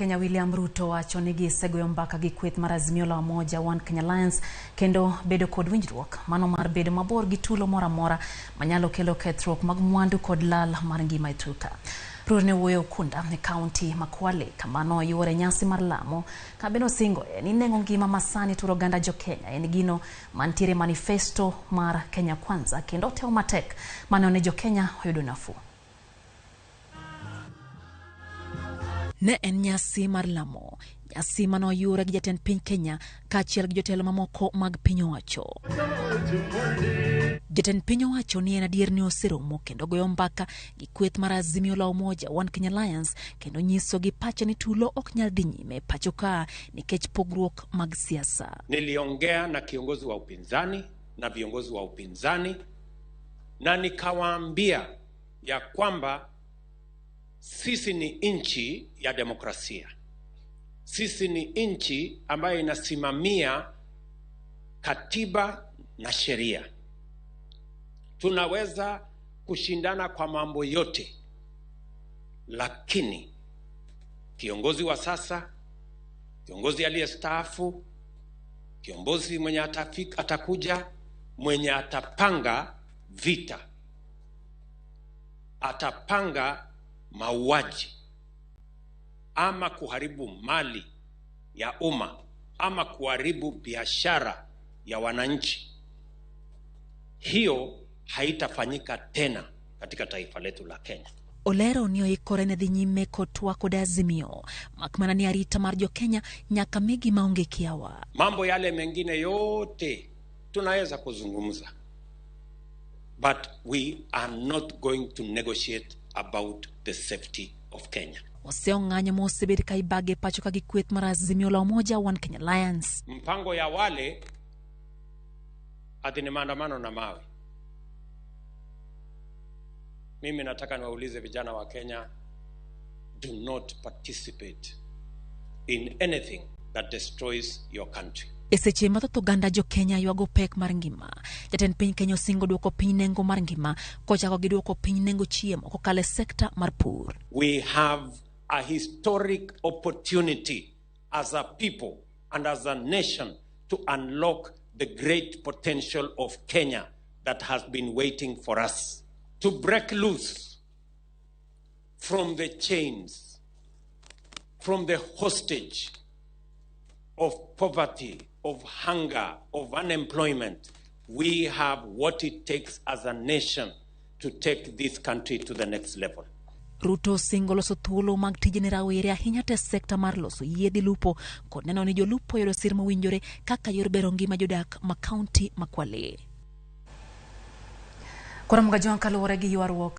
Kenya William Ruto wacho ni gisegoyo mbaka gi kweth mar Azimio la Umoja One Kenya Alliance kendo bedo kod winjruok mano mar bedo mabor gi tulo moro amora manyalo kelo kethruok mag mwandu kod lal mar ngima e thurka. Ruto ne wuoyo Ukunda e kaunti ma Kwale kama noyuore nyasi mar lamo ka bende osingo ni nengo ngima masani turo oganda jo Kenya en gino mantiere manifesto mar Kenya Kwanza kendo otemo matek maneno ni jo Kenya oyudo nafuu. Ne en nyasi mar lamo, nyasi manoyure gi jatend piny Kenya kaachiel gi jotelo mamoko mag piny owacho. Jatend piny owacho ni en adier ni oseromo kendo goyo mbaka gi kweth mar Azimio la Umoja One Kenya Alliance kendo nyiso gi pache ni tulo ok nyal dhi nyime pacho ka nikech pogruok mag siasa. Niliongea na kiongozi wa upinzani na viongozi wa upinzani na nikawaambia ya kwamba sisi ni nchi ya demokrasia. Sisi ni nchi ambayo inasimamia katiba na sheria. Tunaweza kushindana kwa mambo yote, lakini kiongozi wa sasa, kiongozi aliyestaafu, kiongozi mwenye atafika, atakuja, mwenye atapanga vita, atapanga mauaji ama kuharibu mali ya umma ama kuharibu biashara ya wananchi, hiyo haitafanyika tena katika taifa letu la Kenya. Olero ni oikore ne dhi nyime kod twak kod Azimio mak mana ni arita mar jo Kenya nyaka migi maonge kiawa. Mambo yale mengine yote tunaweza kuzungumza, but we are not going to negotiate about the safety of Kenya. Oseyo ng'anyo mosebed ka ibage pacho ka gi kweth mar Azimio la Umoja One Kenya Alliance. Mpango ya wale ati ni maandamano na mawe. Mimi nataka niwaulize vijana wa Kenya, do not participate in anything that destroys your country. E seche ma thoth oganda jo Kenya ywago pek mar ngima, jatend piny Kenya osingo duoko piny nengo mar ngima kochako gi duoko piny nengo chiemo kokalo e sekta mar pur. We have a historic opportunity as a people and as a nation to unlock the great potential of Kenya that has been waiting for us, to break loose from the chains, from the hostage of poverty, of hunger, of unemployment. We have what it takes as a nation to take this country to the next level. Ruto osingo loso thuolo mag tije ne rawere ahinya te sekta mar loso yiedhi lupo kod neno ni jolupo yudo sir mowinjore kaka yor bero ngima jodak ma kaunti ma Kwale. Koro mga jwang' kaluwore gi ywaruok.